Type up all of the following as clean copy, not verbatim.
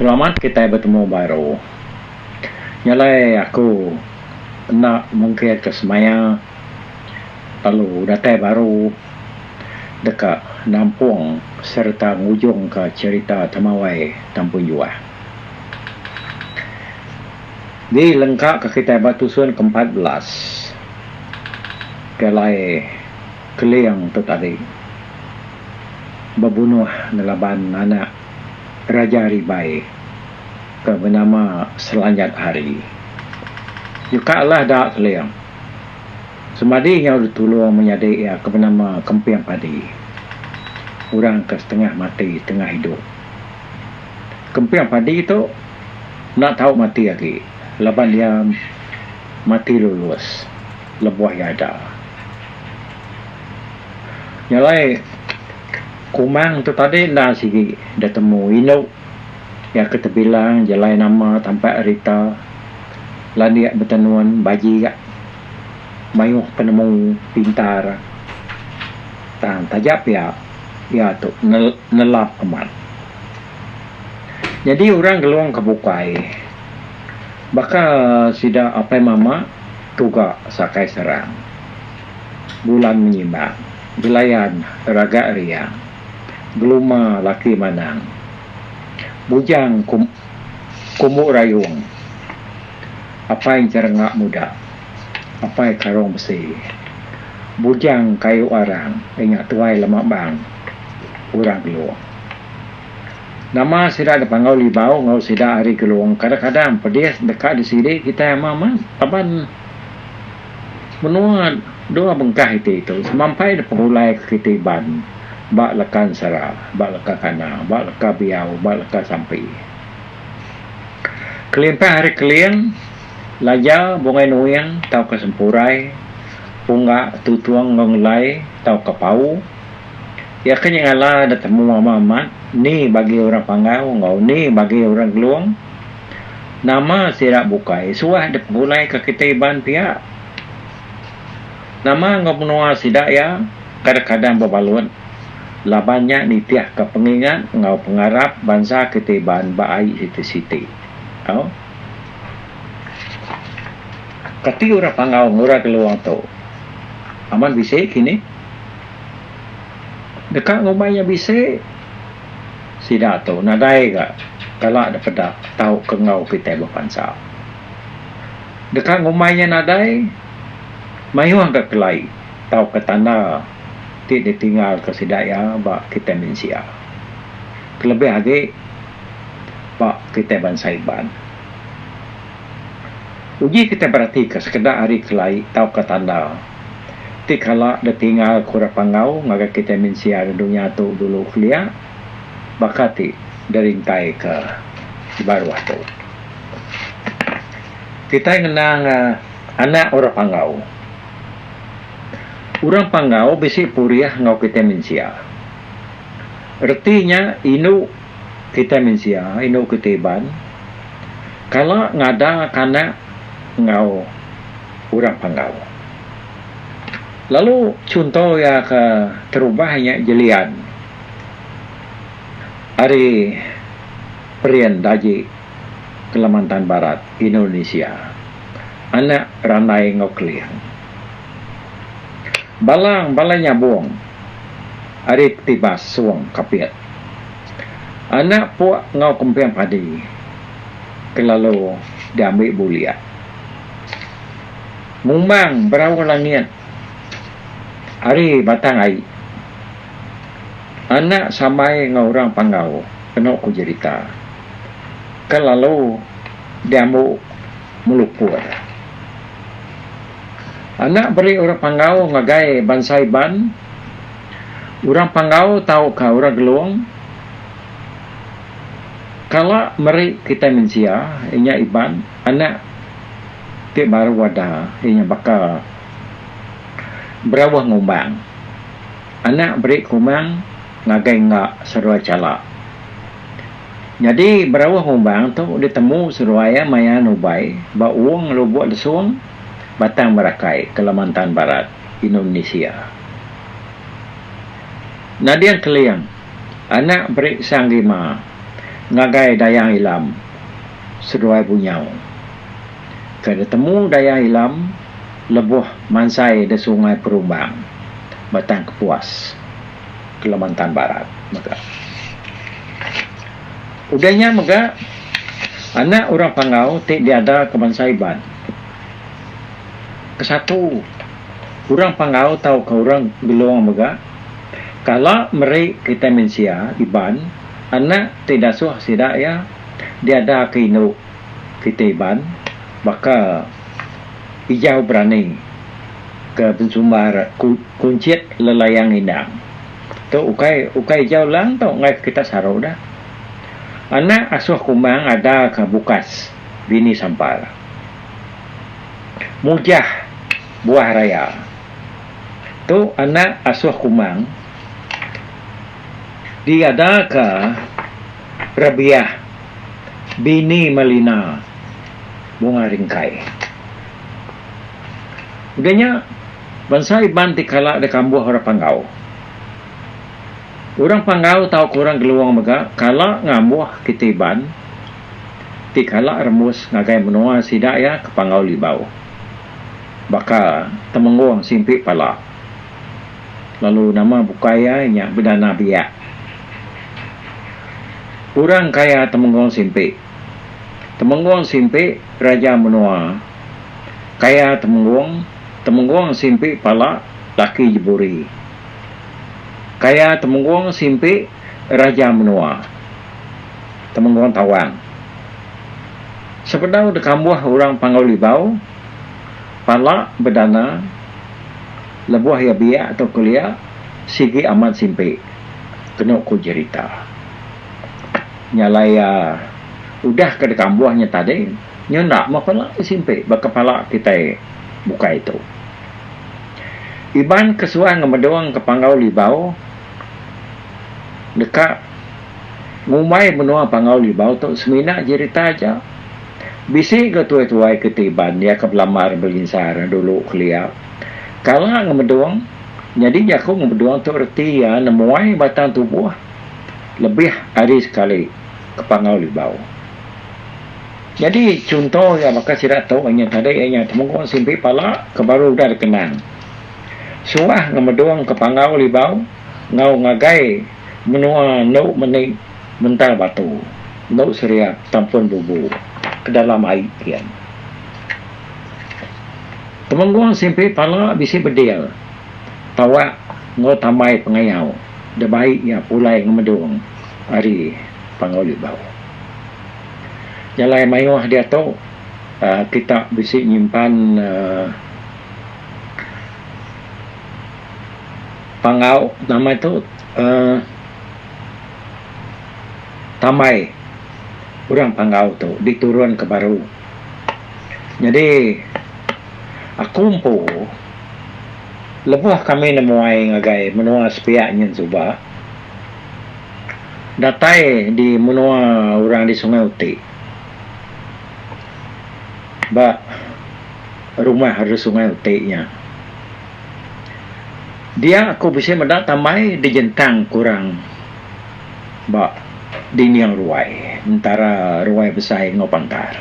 Selamat kitai betemu baru. Nya alai aku enda mungkir ke semaya lalu datai baru deka nampung sereta ngujungka cherita Temawai Tampun Juah. Dilengka ke kitai ba tusun ke 14 ke alai Keling tu tadi bebunuh ngelaban anak Raja Ribai ke benama Selanjat Hari. Juka alah da Keling semadi nyau ditulung menyadi iya ke benama Kemping Padi, orang ke setengah mati setengah idup. Kemping Padi tu enda tau mati agi laban iya mati lulus lebuh iya ada. Nya alai Kumang tu tadi enda sigi da temu indu iya ke tebilang jelai nama tampak rita landik betenun baji ga mayuh penemu pintar tang taja pia iya tu nelap amat. Nyadi orang Gelong ke bukai baka sida apai mama tuga sakai serang. Bulan Menyimbang, Gelayan Ragak Riang, Geluma Laki Manang, Bujang Kumbu Rayung, Apai Encherenga Muda, Apai Karung Besi, Bujang Kayu Arang iya nya Tuai Lema Bang, Orang Gelong. Nama sida da Panggau Libau enggau sida ari Gelong kadang-kadang pedis deka disidi kitai ama amat laban Menua dua bengkah iti tu semampai dep pegulai ke kiti Iban ba leka ensera, ba leka kana, ba leka biau, ba leka sampi. Kelimpah ari Keling, Laja, Bungai Nuing tauka Sempurai, Pungga, Tutung enggau Ngelai tauka Pau, iya ke nyengala da temu amat amat ni bagi orang Panggau enggau ni bagi orang Gelong. Nama sida bukai suah dipegulaika kitai Iban pia. Nama enggau menua sida iya kadang-kadang bebalut laban nya nitihka pengingat enggau pengarap bansa kitai Iban ba ai siti-siti. Au. Kati orang Panggau enggau orang Gelong tu amat bisi kini? Deka ngumbai nya bisi. Sida tu nadai ga kala da peda tauka enggau kitai bepansa. Deka ngumbai nya nadai, mayuh ga kelai tauka tanda ti ditinggalka sida iya ba kitai mensia. Kelebih agi ba kitai bansa Iban. Uji kitai beratika sekeda ari kelai tauka tanda ti kala ditinggal ke orang Panggau ngagai kitai mensia da dunya tu dulu kelia baka ti dirintaika di baruh tu. Kitai ngenang anak orang Panggau. Orang Panggau bisi purih enggau kitai mensia. Reti nya indu kitai mensia, indu kitai Iban kala ngada ka anak enggau orang Panggau. Lalu chunto iya ke terubah nya Jelian ari Perian Daji Kalimantan Barat, Indonesia, anak Randai enggau Keling. Balang Balai Nyabong ari Tibas Song Kapit. Anak Pok enggau Kemping Padi ke lalu diambi Bulik. Ngumbang Berauh Langit ari Batang Ai. Anak Sambai enggau orang Panggau kenu ku jerita ke lalu diambu Melupur. Anak beri orang Panggau ngagai bansa Iban, orang Panggau tauka orang Gelong kala meri kitai mensia inya Iban anak ti baru ada iya nya baka Berauh Ngumbang. Anak beri Kumang ngagai Engga seruai Chala. Nyadi Berauh Ngumbang tu ditemu seruai iya maya nubai ba Wong Lubok Lesung, Batang Merakai, Kalimantan Barat, Indonesia. Nading Keling, anak beri Sang Gima. ngagai Dayang Ilam seduai Bunyau ke ditemu Dayang Ilam lebuh mansai di Sungai Perumbang, Batang Kepuas, Kalimantan Barat mega. Udah nya mega anak orang Panggau ti diadaka bansa Iban. Kesatu, orang Panggau tauka orang Gelong mega kala meri kitai mensia Iban anak ti dasuh sida iya diadaka indu kitai Iban baka Ijau Berani ke bensumbar Kunchit Lelayang Indang. Tu ukai ukai Ijau Lang tu enggai ke kita saru dah. Anak asuh Kumang ada ke Bukas bini Sampar. Mujah Buah Raya. Tu anak asuh Kumang diadaka Rabiah bini Melina Bunga Ringkai. Udah nya bansa Iban ti kala dikambuh orang Panggau. Orang Panggau tauka orang Gelong mega kala ngambuh kitai Iban ti kala rembus ngagai menua sida iya ke Panggau Libau baka Temenggung Simpi Pala lalu nama bukai iya nya Bedana Biak. Orang kaya Temenggung Simpi. Temenggung Simpi raja menua kaya Temenggung, Temenggung Simpi Pala laki Jeburi. Kaya Temenggung Simpi raja menua Temenggung Tawang. Sebedau dikambuh orang Panggau Libau, pala bedana lebuh iya biak tauka kelia sigi amat simpi kenu ku jerita. Nya alai iya udah ke dikambuh nya tadi nya enda meh pala simpi baka pala kitai bukai tu. Iban ke suah ngemedung ke Panggau Libau deka ngumbai menua Panggau Libau tu semina jerita aja. Bisi ga tuai-tuai ke ti Iban iya ke belamar belinsar dulu kelia. Kala ngemedung nyadi jaku ngemedung tu reti iya nemuai batang tubuh lebih ari sekali ke Panggau Libau. Nyadi chunto iya baka sida tu inya tadi iya nya Temenggung Simpi Pala ke baru udah dikenang. Suah ngemedung ke Panggau Libau enggau ngagai menua endu meni mental batu, endu seriap tampun bubu ke dalam ai kian. Temenggung Simpi Pala bisi bedil tawak enggau tambai pengayau dibai iya pulai ngemedung ari Panggau Libau. Jalai mayuh diatu uhh kita bisi nyimpan uhh Panggau nama tu uhh tambai orang Panggau tu diturun ke baru. Nyadi aku empu lebuh kami nemuai ngagai menua sepiak nyin suba datai di menua orang di Sungai Utik ba rumah ari Sungai Utik nya. Dia aku bisi meda tambai dijentang kurang ba dinding ruai entara ruai besai enggau pantar.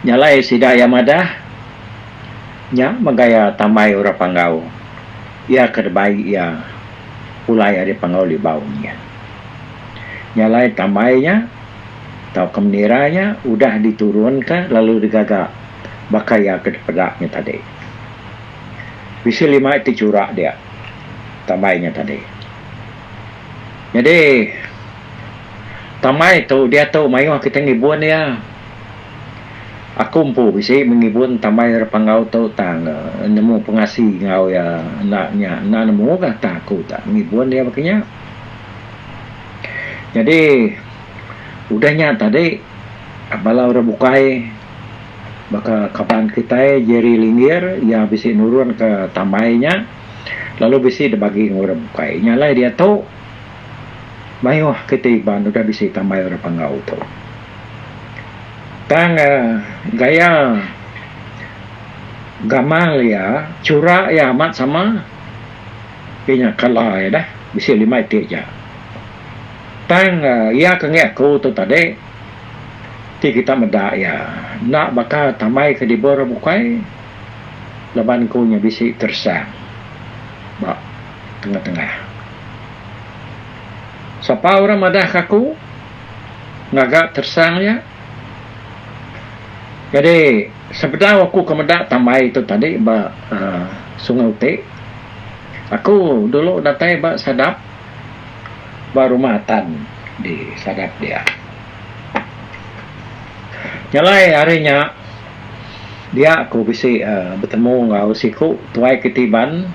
Nya alai sida iya madah nya meh gaya tambai orang Panggau iya ke dibai iya pulai ari Panggau Libau nyin. Nya alai tambai nya tauka menira nya udah diturunka lalu digaga baka iya ke dipeda nya tadi. Bisi lima iti churak dia tambai nya tadi. Nyadi tambai tu diatu mayuh kitai ngibun iya. Aku empu bisi mengibun tambai ari panggau tu tang nemu pengasi enggau iya enda nya enda nemu ga tang aku tak ngibun iya baka nya. Nyadi udah nya tadi bala orang bukai Baka kaban kitai Jerry Linggir iya bisi nurun ke tambai nya lalu bisi dibagi enggau orang bukai. Nya alai diatu mayuh kitai Iban udah bisi tambai orang Panggau tu. Tang gaya gamal iya, chura iya amat sama iya nya kala iya dah bisi lima iti aja. Tang iya ke enggi aku tu tadi ti kita meda iya enda baka tambai ke dibur bukai laban ku nya bisi teresang ba tengah-tengah. Sapa orang madah ka aku ngaga teresang nya? Jadi sebedau aku ke meda tambai tu tadi ba uhh Sungai Utik aku dulu datai ba Sadap ba Rumah Atan di Sadap dia. Nyalai hari nya dia aku bisi uhh betemu enggau siku tuai ke Iban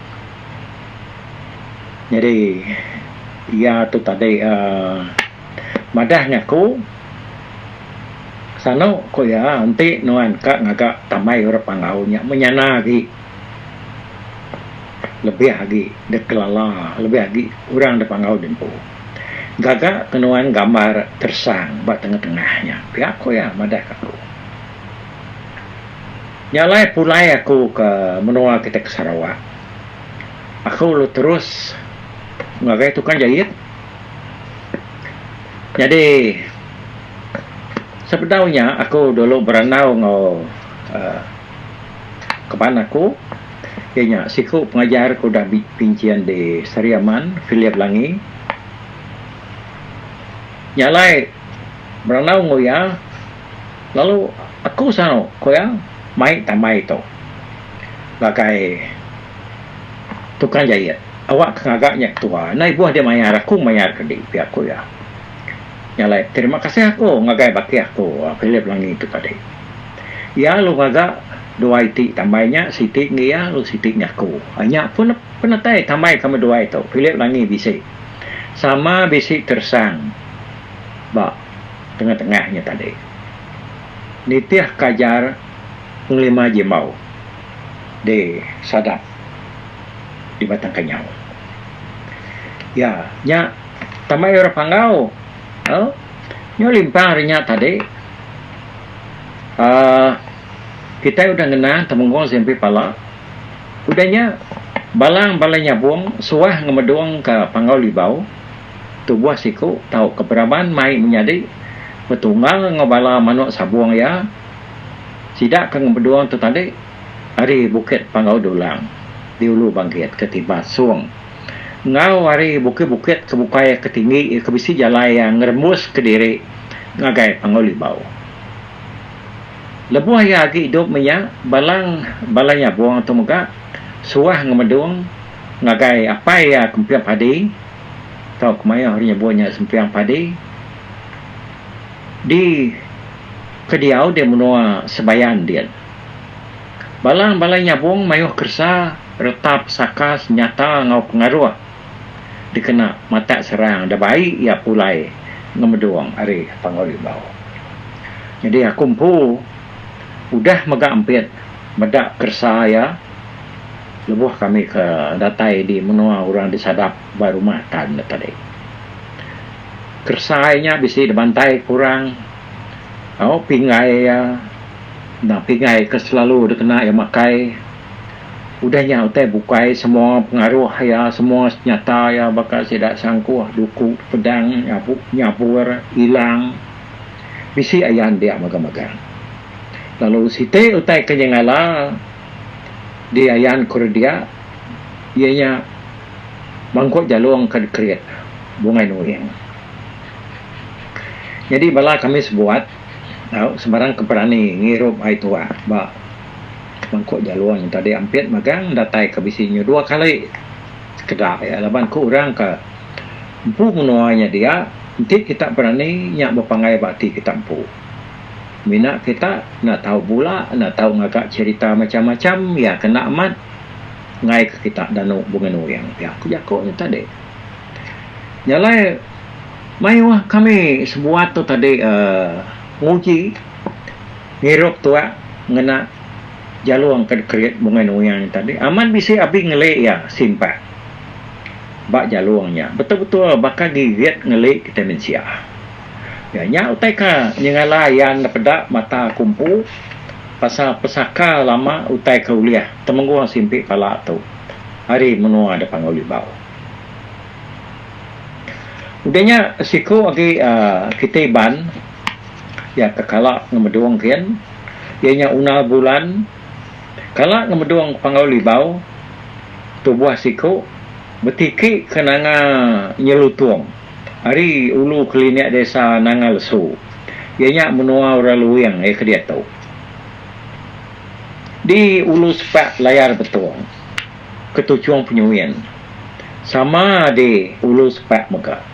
nyadi iya tu tadi uhh madah ngaku sanu ku iya enti nuan ka ngaga tambai orang panggau nya menyana agi lebih agi dek kelala lebih agi orang da panggau dempu. Gaga ke nuan gambar teresang ba tengah-tengah nya pia ku iya madah ka aku. Nya alai pulai aku ke menua kita ke Sarawak aku lalu terus ngagai tukang jait. Nyadi sebedau nya aku dulu berandau enggau uhh kaban aku iya nya siku pengajar ke udah pinchin di Sri Aman Philip Langi. Nya alai berandau enggau iya lalu aku sanu ku iya mai tambai tu ngagai tukang jait. Awak ke ngaga nya ketua enda ibuh dia mayar aku mayar ke di pia ku iya. Nya alai terima kasih aku ngagai bakih aku Philip Langi tu tadi. Iya lalu ngaga dua iti tambai nya siti enggi iya lalu siti enggi aku. Nya pun penatai tambai kami duai tu Philip Langi bisi sama bisi teresang ba tengah-tengah nya tadi. Nitih ke ajar Penglima Jimbau di Sadap. Di Batang Kenyau. Ya, nya tambai orang Panggau. Au. Nyu limpang ari nya tadi uhh kitai udah ngenang Temenggung Simpi Pala. Udah nya Balang Balai Nyabong suah ngemedung ka Panggau Libau tubuh siku tauka beraban mai menyadi betunggal enggau bala manuk sabung iya. Sida ke ngemedung tu tadi ari Bukit Panggau Dulang di Ulu Banggit ke Tibas Song enggau ari bukit-bukit ke bukai ke tinggi ke bisi jalai iya ngerembus kediri ngagai Panggau Libau. Lebuh iya agi idup menya Balang Balai Nyabong tu mega suah ngemedung ngagai apai iya Kemping Padi tauka mayuh ari nyebut nya Semping Padi di ke diau di menua Sebayan din. Balang Balai Nyabong mayuh keresa reta pesaka senyata enggau pengaruh dikena matak serang da bai iya pulai ngemedung ari Panggau Libau. Nyadi aku empu udah mega ampit meda keresa iya lebuh kami ke datai di menua orang di Sadap ba rumah Tan ne tadi. Keresa iya nya bisi dibantai ke orang au pinggai iya. Enda pinggai ke selalu dikena iya makai. Udah nya utai bukai semua pengaruh iya semua senyata iya baka sida sangkuh, duku, pedang, nyabur, ilang bisi ayan dia magang-magang. Lalu siti utai ke nyengala diayan ku dia iya nya mangkuk jalung ke dikerit Bungai Nuing. Nyadi bala kami sebuat. Tau sebarang ke berani ngirup ai tuak ba mangkuk jalung tadi ampit magang datai ke bisi nyu dua kali sekeda iya laban ku orang ke empu menua nya dia enti kita berani nya bepanggai ba ati kita empu. Mina kita enda tau bula enda tau ngaga cherita macam-macam iya ke enda amat enggai ke kita danu bungai nuing pia ku jaku nya tadi. Nya alai Mayuh kami sebuat tu tadi uhh nguji ngirup tuak ngena jalung ke dikerit Bungai Nuyang tadi amat bisi abi ngeli iya simpak ba jalung nya betul-betul baka gigit ngeli kitai mensia. Iya nya utai ka nyengala iya enda peda mata aku empu pasal pesaka lama utai ke ulih Temenggung Simpi Pala tu ari menua da Panggau Libau. Udah nya siku agi uhh kitai Iban iya ke kala ngemedung kin iya nya Unal Bulan kala ngemedung Panggau Libau tubuh siku betiki ke Nanga Nyelutung ari ulu Kelinik Desa Nanga Lesu iya nya menua orang Luing iya ke diatu di ulu sepak Layar Betong. Ke tuchung penyuin. Sama di Ulu Sepak mega.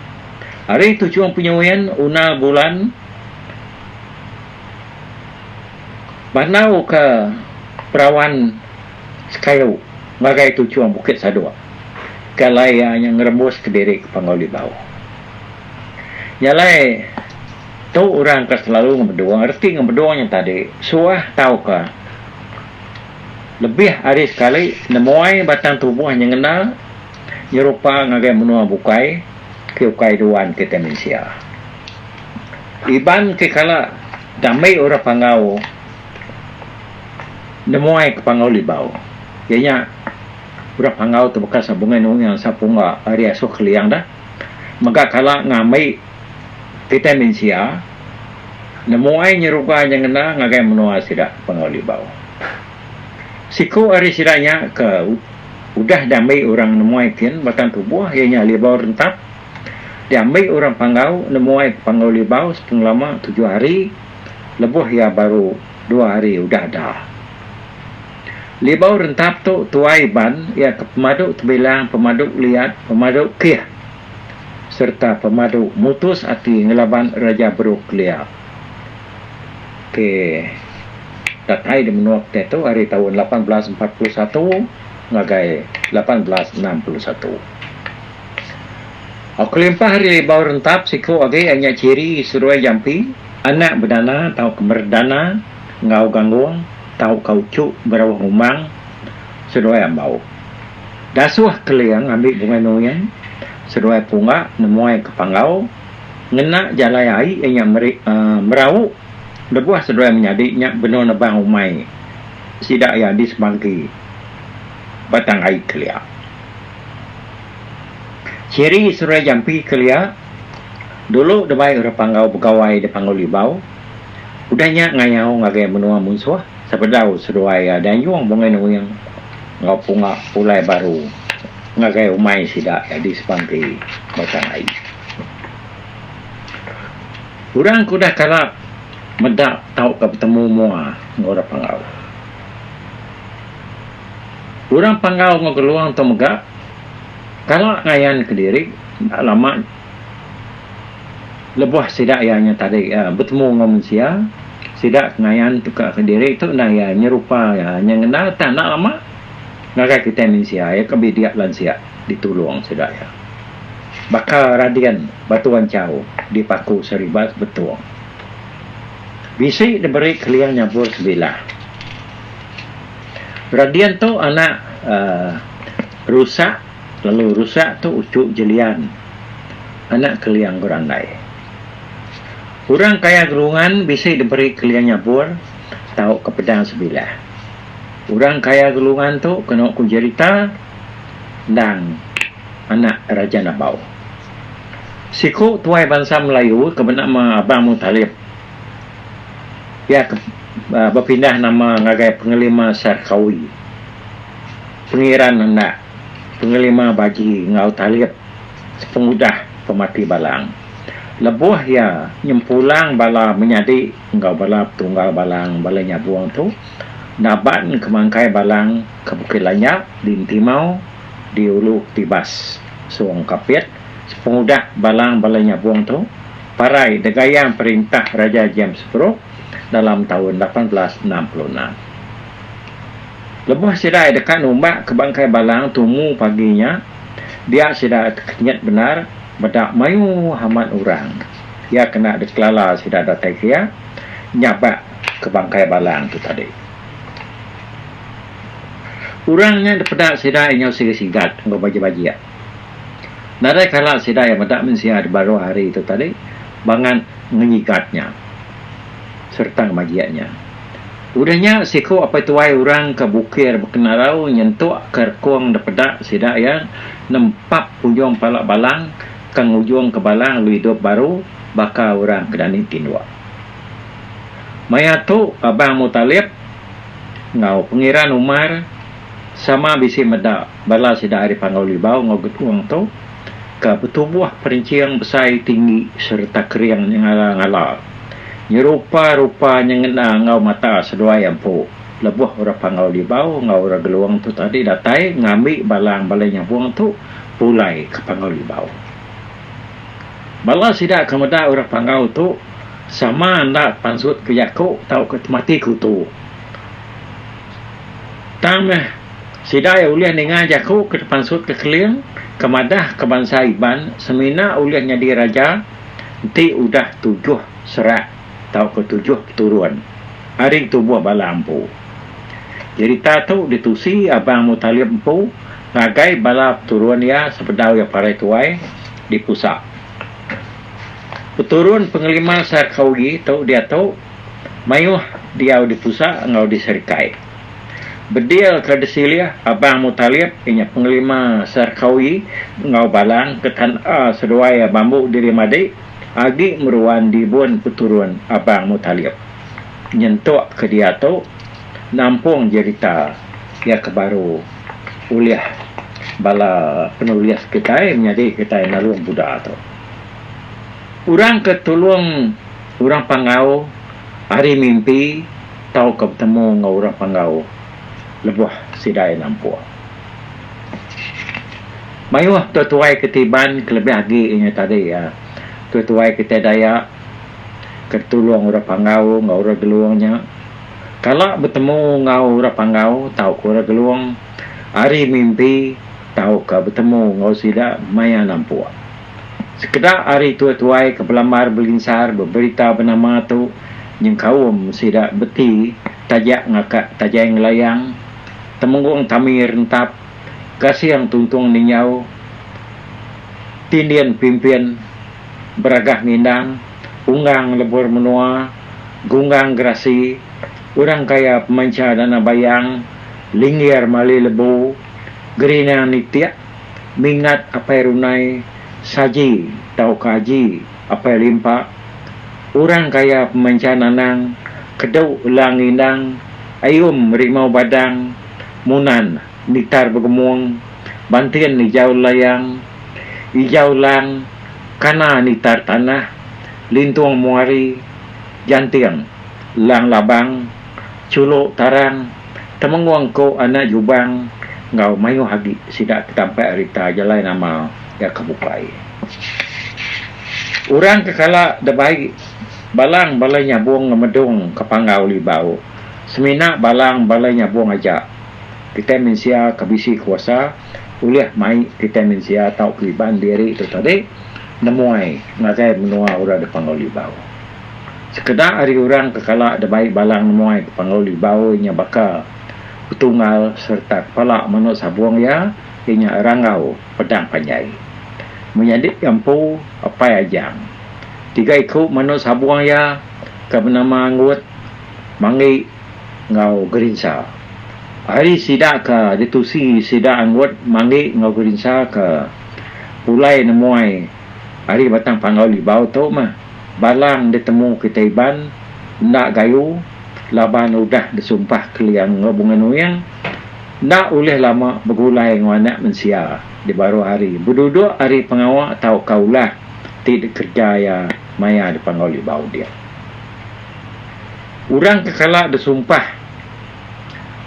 Ari tuchung penyuin Una Bulan bandau ke Perawan Sekayu ngagai tuchung Bukit Sadok ke alai iya nya ngerembus kediri ke Panggau Libau. Nya alai tu orang ke selalu ngemedung reti ngemedung nya tadi suah tauka. Lebih ari sekali nemuai batang tubuh nyengenda nyerupa ngagai menua bukai ke ukai duan kitai mensia. Iban ke kala dambi orang Panggau nemuai ke Panggau Libau iya nya orang Panggau tu baka Bungai Nuing Sapungga ari asuh Keling dah mega kala ngambi kitai mensia Nemuai nyeruga nyengena ngagai menua sida Panggau Libau. Siku ari sida nya ke udah diambi orang nemuai kin batang tubuh iya nya Libau Rentap diambi orang Panggau nemuai ke Panggau Libau sepengelama tujuh hari lebuh iya baru dua hari udah ada. Libau Rentap tu tuai Iban iya ke pemadu tebilang pemadu liat pemadu kih. Sereta pemadu mutus ati ngelaban Raja Brooke kelia ke datai di menua kitai tu ari taun 1841 ngagai 1861. Kelimpah ari Libau Rentap siku agi iya nya Chiri seduai Jampi anak Bedana tauka Merdana enggau Ganggung tauka Uchu Berauh Ngumbang seduai Ambau. Dasuh Keling ngambi Bungai Nuing seduai Pungga nemuai ke Panggau ngena jalai ai iya nya meri merau lebuh seduai menyadi nya benung nebang umai sida iya di Sebangki Batang Ai kelia. Chiri seduai Jampi kelia dulu debai orang Panggau begawai di Panggau Libau udah nya ngayau ngagai menua munsuh sebedau seduai iya dianjung Bungai Nuing enggau punga pulai baru ngagai umai sida iya di Sebangki Batang Ai. Orang ke udah kala meda tauka betemu mua enggau orang Panggau. Orang Panggau enggau Gelong tu mega kala ngayan kediri enda lama lebuh sida iya nya tadi betemu enggau mensia sida ke ngayan tuka kediri tu enda iya nyerupa iya nya ngena tang enda lama ngagai kitai mensia iya ke bidik lansik ditulung sida iya. Baka Radin Batu Anchau di Paku Saribas Betong. Bisi diberi Keling Nyabur Sebilah. Radin tu anak uhh Rusak lalu Rusak tu uchu Jelian anak Keling Gerandai. Orang kaya Gelungan bisi diberi Keling Nyabur tauka Pedang Sebilah. Orang kaya Gelungan tu kenu ku jerita endang anak Raja Nabau. Siku tuai bansa Melayu ke benama Abang Mutalib iya ke bepindah nama ngagai Pengelima Sarkawi, Pengiran Nendak, Pengelima Baji enggau Talib sepengudah pemati Balang. Lebuh iya nyempulang bala menyadi enggau bala petunggal Balang bala nyabung tu naban ke mangkai Balang ke Bukit Lanyak di Entimau, di Ulu Tibas, Song Kapit, sepengudah Balang Balai Nyabong tu parai degayang perintah Raja James Brooke dalam taun 1866. Lebuh sida deka numbak ke bangkai Balang tumu pagi nya, dia sida tekenyit bendar meda mayuh amat orang iya kena dikelala sida datai kia nyabak ke bangkai Balang tu tadi. Orang nya dipeda sida iya nyau sigat-sigat enggau bajik-bajik. Nadai kala sida iya meda mensia di baruh hari tu tadi bangat ngenyigat nya sereta ngemajik nya. Udah nya siku apai tuai orang ke bukir bekenarau nyentuk ke rekung dipeda sida iya nempap ujung pala balang. ke ngujungka Balang lalu idup baru baka orang ke dani tinduk. Maya tu Abang Mutalib enggau Pengiran Umar sama bisi meda bala sida ari Panggau Libau enggau Gedong tu ke betubuh perenching besai tinggi sereta kering nyengala-ngala nyerupa-rupa nyengena enggau mata seduai empu lebuh orang Panggau Libau enggau orang Gelong tu tadi datai ngambi balang Balai Nyabong tu pulai ke Panggau Libau. Bala sida ke meda orang Panggau tu sama enda pansut ke jaku tauka temati kutu. Tang meh sida iya ulih ninga jaku ke tepansut ke Keling ke madah ke bansa Iban semina ulih nyadi raja enti udah tujuh serak tauka tujuh peturun ari tubuh bala empu. Jerita tu ditusi Abang Mutalib empu ngagai bala peturun iya sebedau iya parai tuai di Pusa. Peturun Pengelima Sarkawi tu diatu mayuh diau di Pusa enggau di Serikai. Bedil ke disilih Abang Mutalib iya nya Pengelima Sarkawi enggau Balang ke tanda seduai iya bambu diri madi agi meruan dibun peturun Abang Mutalib. Nyentuk ke diatu nampung jerita iya ke baru ulih bala penulis kitai menyadi kitai nalung Buddha tu. Orang ke tulung orang Panggau ari mimpi tauka betemu enggau orang Panggau lebuh sida iya nampung. Mayuh tuai-tuai ke ti Iban kelebih agi inya tadi tuai-tuai kitai Dayak. Ke tulung orang Panggau enggau orang Gelung nya kala betemu enggau orang Panggau tauka orang Gelung ari mimpi tauka betemu enggau sida maya nampuk. Sekeda ari tuai-tuai ke belambar belinsar beberita benama tu nyengkaum sida Beti Tajak Ngakak Tajai Ngelayang, Temenggung Tami Rentap, Gasing Tuntung Ninjau, Tindin Pimpin, Beragah Ngindang, Unggang Lebur Menua, Gunggang Gerasi, Orang Kaya Pemancha Dana Bayang, Linggir Mali Lebu, Gerinang Nitik, Minggat Apai Runai, Saji tauka Aji Apai Limpa, Orang Kaya Pemancha Nanang, Kedu Lang Ngindang, Ayum Rimau Badang, Munan Nitar Begemung, Bantin Ijau Layang, Ijau Lang, Kana Nitar Tanah, Lintung Muari, Janting, Lang Labang, Chulok Tarang, Temengung Ko Anak Jubang enggau mayuh agi sida ke tampak rita jalai nama iya ke bukai. Orang ke kala debai Balang Balai Nyabong ngemedung ke Panggau Libau semina Balang Balai Nyabong aja. Kitai mensia ke bisi kuasa ulih mai kitai mensia tauka Iban diri tu tadi nemuai ngagai menua orang da Panggau Libau. Sekeda ari orang ke kala da bai balang nemuai ke Panggau Libau nya baka Petunggal sereta kepala manuk sabung iya iya nya Ranggau Pedang Panjai. Menyadi iya empu Apai Ajang. Tiga iku manuk sabung iya ke benama Anggut, Manggi enggau Gerinsa. Ari sida ke ditusi sida Anggut, Manggi enggau Gerinsa ke pulai nemuai ari Batang Panggau Libau tu mah balang ditemu kitai Iban enda gayu laban udah disumpah Keling enggau Bungai Nuing enda ulih lama begulai enggau anak mensia di baruh hari beduduk ari pengawa tauka ulah ti dikereja iya maya di Panggau Libau dia. Orang ke kala disumpah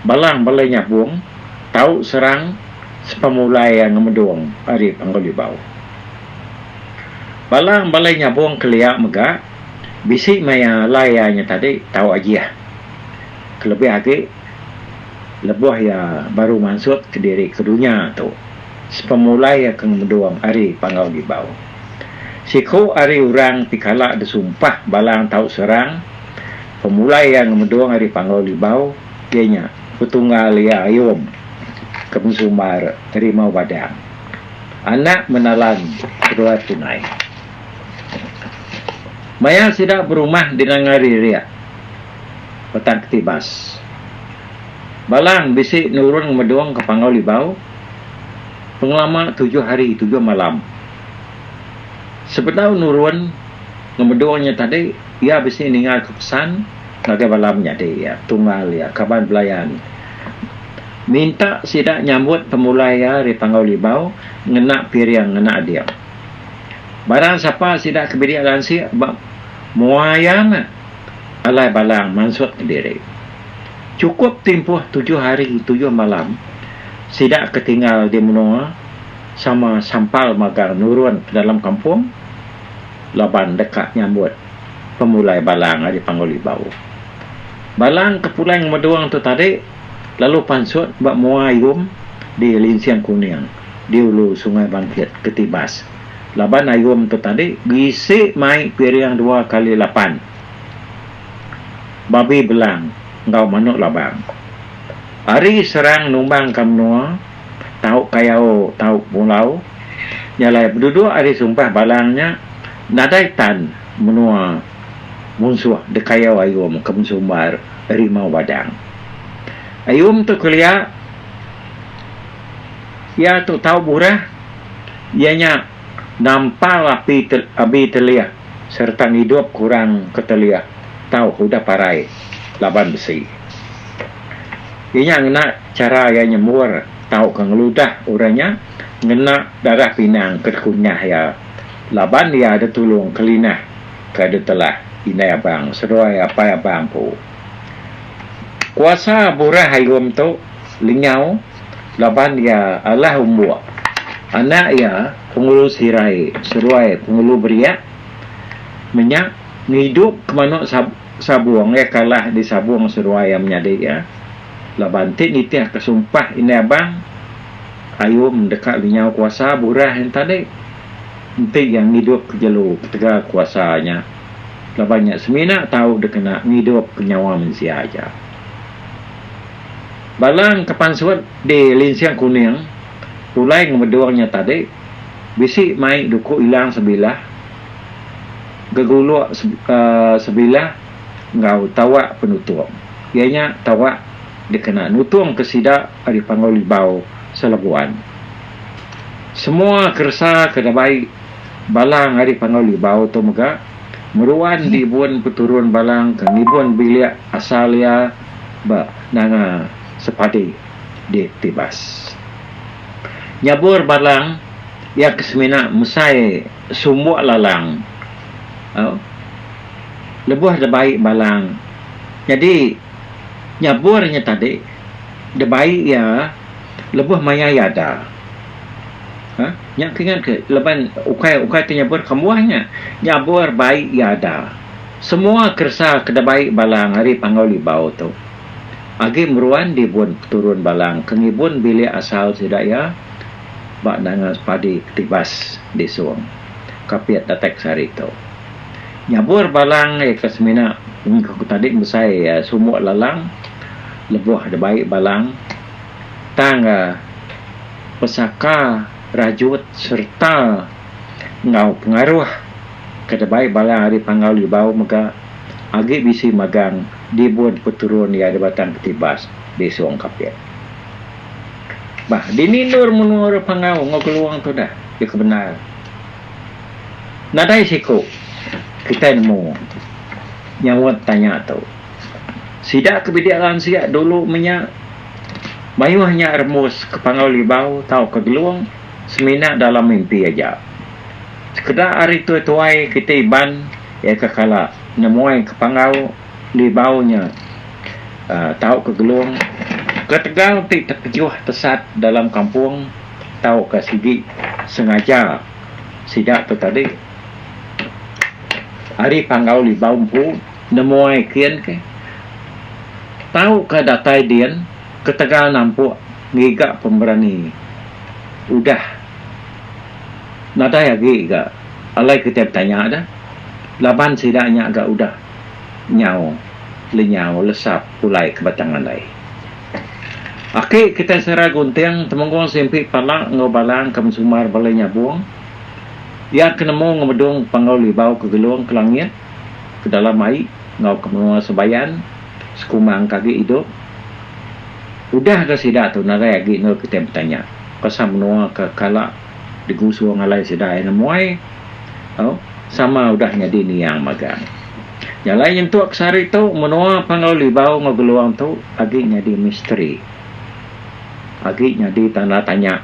Balang Balai Nyabong tau serang sepemulai iya ngemedung ari Panggau Libau. Balang Balai Nyabong kelia mega bisi maya alai iya nya tadi tau ajih kelebih agi lebuh iya baru mansut kediri ke dunya tu sepemulai iya ke ngemedung ari Panggau Libau. Siku ari orang ti kala disumpah Balang tau serang pemulai iya ngemedung ari Panggau Libau iya nya petunggal iya Ayum ke bensumbar Rimau Badang. Anak menalan seduai punai. Maya sida berumah di Nanga Ririk, Batang Ketibas. Balang bisi nurun ngemedung ke Panggau Libau pengelama tujuh hari tujuh malam. Sebedau nurun ngemedung nya tadi, iya bisi ninggalka pesan ngagai bala menyadi iya, tunggal iya, kaban belayan. Minta sida nyambut pemulai iya ari Panggau Libau ngena piring ngena ading. Barang sapa sida ke bidik lansik ba mua iya meh alai Balang mansut kediri. Chukup timpuh tujuh hari tujuh malam sida ke tinggal di menua sama sampal magang nurun ke dalam kampung laban deka nyambut pemulai Balang ari Panggau Libau. Balang ke pulai ngemedung tu tadi lalu pansut ba mua Ayum di Linsing Kuning di ulu Sungai Bangkit ke Tibas laban Ayum tu tadi bisi mai piring dua kali lapan babi belang enggau manuk labang. Ari serang numbangka menua tau kayau tau pulau nya alai beduduk ari sumpah Balang nya nadai tan menua munsuh dikayau Ayum ke mensumbar Rimau Badang. Ayum tu kelia iya tu tau burah iya nya nampal api abi telih sereta ngidup ke orang ke telih tau ke udah parai laban besi. Iya nya ngena chara iya nyembur tauka ngeludah orang nya ngena darah pinang ke dikunyah iya laban iya ditulung kelinah ke ditelah indai abang seduai apai abang empu. Kuasa burah ayum tu lenyau laban iya alah umbuk anak iya Pengulu Sirai seduai Pengulu Beriak menya ngidup ke manuk sabung iya kalah disabung seduai iya menyadi iya laban ti nitih ke sumpah indai abang ayum deka lenyau kuasa burah nya tadi. Enti iya ngidupka jelu ketegal kuasa nya, laban nya semina tau dikena ngidupka nyawa mensia aja. Balang ke pansut di Linsing Kuning pulai ngemedung nya tadi bisi mai duku ilang sebilah, geguluk sebilah enggau tawak penutung iya nya tawak dikena nutungka sida ari Panggau Libau Selebuan. Semua keresa ke dabai Balang ari Panggau Libau tu mega meruan diibun peturun Balang ke ngibun bilik asal iya ba Nanga Sepadi di Tibas. Nyabur Balang iya ke semina mesai sumbuk lalang lebuh dabai Balang nyadi nyabur nya tadi dabai iya. Lebuh maya iya ada. Ha? Nya ke ingat ke laban ukai ukai ti nyabur kambuah nya. Nyabur bai iya ada. Semua keresa ke dabai Balang ari Panggau Libau tu agi meruan dibun peturun Balang ke ngibun bilik asal sida iya ba Nanga Sepadi Ketibas di Song, Kapit datai ke sehari tu. Nyabur Balang iya ke semina minggu tadi mesai sumbuk lalang lebuh dabai Balang. Tang pesaka rajut sereta enggau pengaruh ke dibai bala ari Panggau Libau mega agi bisi magang dibun peturun iya di Batang Ketibas di Song Kapit. Bah dini endur menua orang Panggau enggau Gelong tu dah dikebendar. Nadai siku kitai nemu nyaut tanya tu. Sida ke bidik lansik dulu menya mayuh nya rembus ke Panggau Libau tauka Gelong semina dalam mimpi aja. Sekeda ari tuai-tuai kitai Iban iya ke kala nemuai ke Panggau Libau nya tauka Gelong ketegal ti tepejuh tesat dalam kampung tauka sigi sengaja sida tu tadi ari Panggau Libau empu. Nemuai kin ke tau ka datai din ketegal nampuk ngiga pemerani udah nadai agi ga alai kitai betanya da laban sida nya ga udah nyau lenyau lesap pulai ke Batang Mandai. Aki kitai Sera Gunting Temenggung Simpi Pala enggau Balang ke Mensumar Balai Nyabong iya ke nemu ngemedung Panggau Libau ke Gelong ke Langit. Ke dalam ai enggau ke menua Sebayan sekumang ke agi idup. Udah ga sida tu nadai agi endur kitai betanya pasal menua ke kala digusung alai sida iya nemuai. Au sama udah nyadi niang magang. Nya alai nyentuk ke sehari tu menua Panggau Libau enggau Gelong tu agi nyadi misteri. Agi nyadi tanda tanya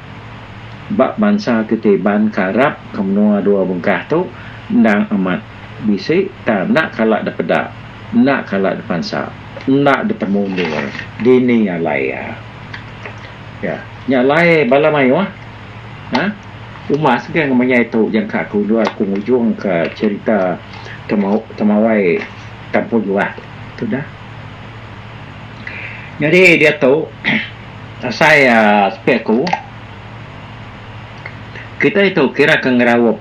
ba bansa kitai Iban ke arap ke menua dua bengkah tu endang amat bisi tang enda kala dipeda, enda kala dipansa, enda ditemu endur dini alai iya. Ya, nya alai bala mayuh uhh umas ga ngemenyai tu jangka aku endur aku ngujung ka cherita temawai Tampun Juah tu dah. Nyadi diatu asai uhh sepi aku kitai tu kira ke ngeraup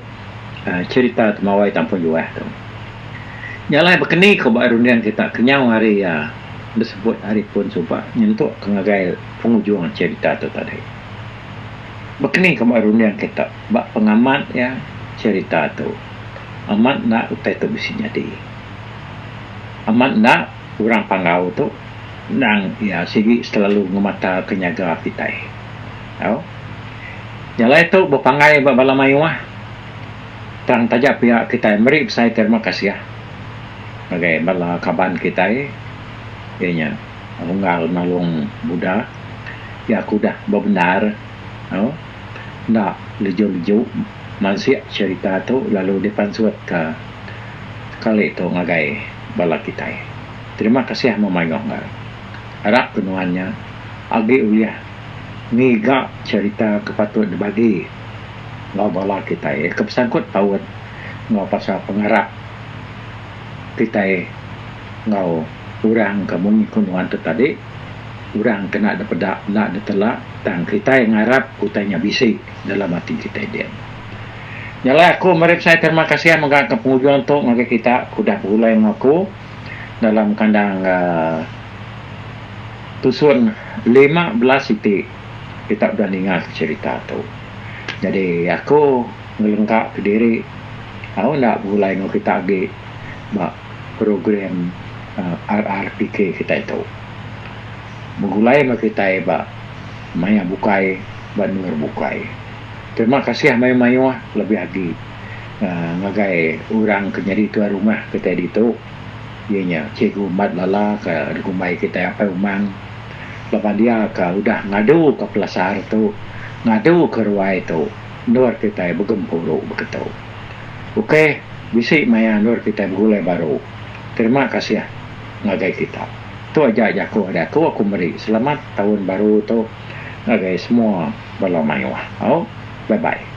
uhh cherita temawai Tampun Juah tu. Nya alai bekeni ko ba runding kita kenyau hari uhh besebut hari pun suba nyentuk ke ngagai pengujung cherita tu tadi. Bekeni ke ba runding kita ba pengamat iya cherita tu. Amat enda utai tu bisi nyadi. Amat enda orang Panggau tu endang iya sigi selalu ngemata ke nyaga kitai. Au. Nya alai tu bepanggai ba bala mayuh tang taja pia kitai meri besai terima kasih ngagai bala kaban kitai iya nya. Unggal Nalong Buda iya ke udah bebendar enda leju-leju mansik cherita tu lalu dipansutka sekali tu ngagai bala kitai. Terima kasih memayuh enggau arap ke nuan nya agi ulih ngiga cherita ke patut dibagi enggau bala kitai ke besangkut paut enggau pasal pengarap kitai enggau orang ke munyi ku nuan tu tadi, orang ke enda dipeda enda ditela tang kitai ngarap utai nya bisi dalam ati kitai din. Nya alai aku meri besai terima kasih mega ke pengujung tu ngagai kita ke udah begulai enggau aku dalam kandang uhh tusun 15 iti kita udah ninga ke cherita tu. Nyadi aku ngelengka kediri au enda begulai enggau kita agi ba program RRPK kitai tu. Begulai meh kitai ba maya bukai ba endur bukai. Terima kasih mayuh-mayuh lebih agi uhh ngagai orang ke nyadi tuai rumah kitai ditu iya nya Cikgu Mat Lala ke dikumbai kitai Apai Umang laban iya ke udah ngadu ka pelasar tu ngadu ka ruai tu endur kitai begempuru beketu. Ok bisi maya endur kitai begulai baru. Terima kasih ngagai kita. Tu aja jaku ari aku, aku meri selamat taun baru tu ngagai semua bala mayuh. Au. Bye bye.